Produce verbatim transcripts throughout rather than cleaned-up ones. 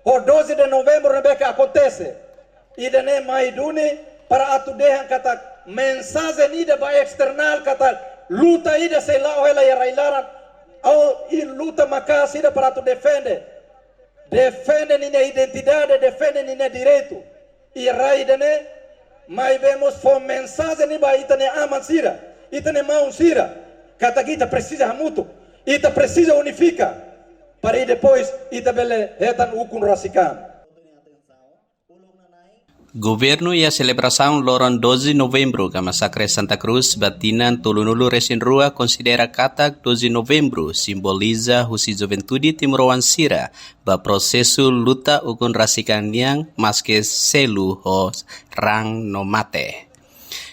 Ho doze de novembru ne'ebé ke akontese, ida-ne'e mai duni para atu dehan katak mensajen ida ba esternál katak luta ida sei la'o hela iha rai-laran, ou i luta maka'as ida para atu defende, defende ninia identidade, defende ninia direitu iha rai ida-ne'e, maibé mós fó mensajen ida ba ita-nia aman sira, ita-nia maun sira, katak ita presiza hamutuk, ita presiza unifika, para i depois ita bele hetan ukun rasik an. Governu iha selebrasaun loron doze novembru ka Masakre Santa Cruz ba tinan tolunulu-resin-rua konsidera katak doze novembru simboliza husi juventude timoroan sira ba prosesu luta ukun rasik an nian, maske selu ho raan no mate.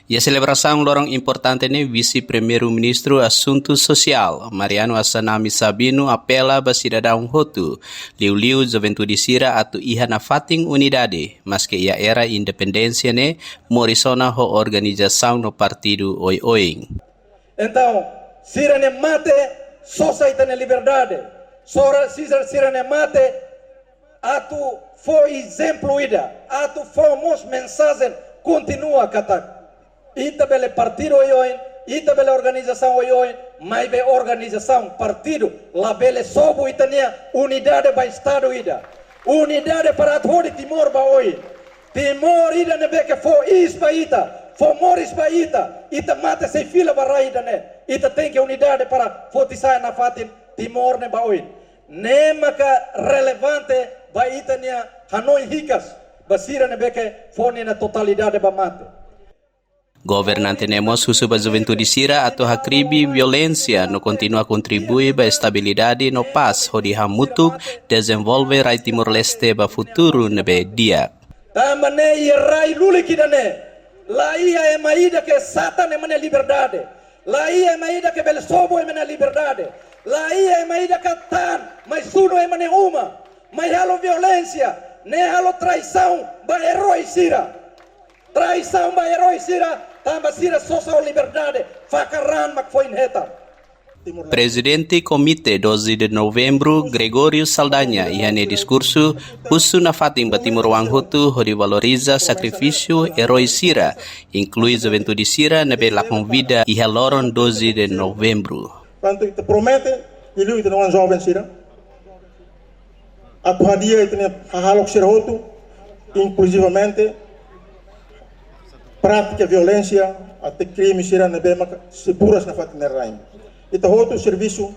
Iha selebrasaun loron importante ne'e, Vise-Primeiru-Ministru Asuntu Sosiál, Mariano Assanami Sabino, apela ba sidadaun hotu, liuliu juventude sira, atu iha nafatin unidade, maske iha era independénsia ne'e, moris ona ho organizasaun no partidu oioin. Entaun, sira-nia mate sosa ita-nia liberdade. Sora sira, sira-nia mate atu fó ezemplu ida, atu fó mós mensajen kontinua katak ita bele partidu oioin, ita bele organizasaun oioin, maibé organizasaun, partidu labele sobu ita-nia unidade ba Estadu ida. Unidade para atu hodi Timor ba oin. Timor ida ne'ebé ke fó iis ba ita, fó moris ba ita, ita mate sei fila ba rai ida-ne'e. Ita tenke unidade para foti sa'e nafatin Timor ne'e ba oin. Ne'e maka relevante ba ita-nia hanoin hikas ba sira ne'ebé ke fó ninia totalidade ba mate. Governante ne'e mós husu ba juventude sira atu hakribi violénsia no kontinua kontribui ba estabilidade no pás hodi hamutuk dezenvolve rai Timor-Leste ba futuru ne'ebé di'ak. Tanba ne'e iha rai lulik ida-ne'e, la iha ema ida ke satan ema nia liberdade, la iha ema ida ke bele sobu ema nia liberdade, la iha ema ida ke tan mai sunu ema nia uma, mai halo violénsia, ne'e halo traisaun ba erói sira. Traisaun ba erói sira, tanba sira sosa ho liberdade, fakar raan mak foin hetan. Prezidente Komite doze de Novembru, Gregório Saldanha, iha nia diskursu, husu nafatin ba timoroan hotu hodi valoriza sakrifísiu erói sira, inklui juventude sira ne'ebé lakon vida iha loron doze de Novembru. Portantu, ita promete, liuliu ita-nia joven sira, atu hadi'a ita-nia hahalok sira hotu, inkluzivamente prátika violénsia até krime sira ne'ebé maka sei buras nafatin rai. Ita hotu servisu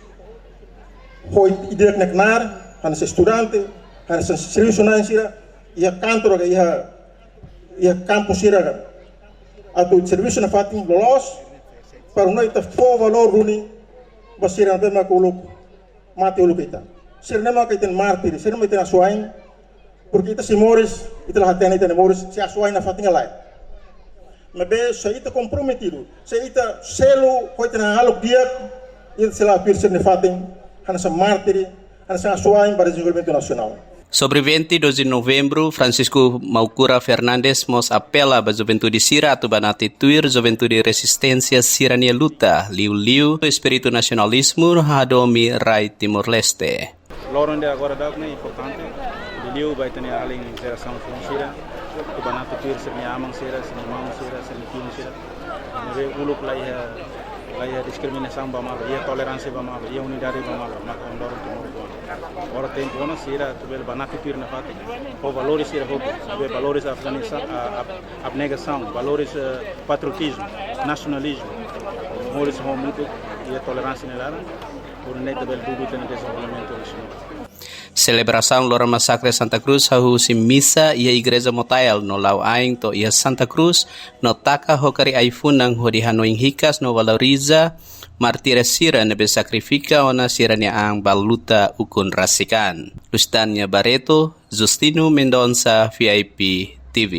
ho ita-nia knaar, hanesan estudante, hanesan servisu-na'in sira, iha kantor ka iha, iha kampus sira ka. Atu servisu nafatin loloos, para nune'e ita fó valór duni ba sira ne'ebé maka uluk mate uluk ita. Sira-ne'e maka ita-nia mártir, sira-ne'e maka ita-nia asuwa'in, porque ita sei moris, ita la hatene ita-nia moris, sei asuwa'in nafatin ka lae. Maibé se ita komprometidu, se ita selu ho ita-nia hahalok di'ak, ita sei la tuir sira-nia fatin hanesan mártir, hanesan asuwa'in ba dezenvolvimentu nasionál. Sobrevivente doze de Novembru, Francisco Maucura Fernandes mós apela ba juventude sira atu banati tuir juventude rezisténsia sira-nia luta, liuliu espíritu nasionalizmu hadomi rai Timor-Leste. Loron ida agora daudaun ne'e importante, liuliu ba ita-nia alin jerasaun foun sira, atu banati tuir sira-nia aman sira, sira-nia maun sira, sira-nia tiun sira. Ne'ebé uluk la iha, la iha diskriminasaun ba malu, iha toleránsia ba malu, iha unidade ba malu, maka loron Timor tuan. Agora tempu ona sira atu bele banati tuir nafatin, ho valores sira hotu, ne'ebé valores Afganista-, a, ab-, abnegasaun, valores, eh, patriotizmu, nasionalizmu, moris hamutuk, iha toleránsia nia laran, hodi nune'e ita bele dudu ita-nia dezenvolvimentu nasionál. Selebrasaun loron Masakre Santa Cruz hahú husi misa iha Igreja Motael no la'o ain to'o iha Santa Cruz, no taka ho kari ai-funan hodi hanoin hikas no valoriza mártir sira ne'ebé sakrifika ona sira-nia an ba luta ukun rasik an. Lustania Barreto, Justino Mendonça, V I P T V.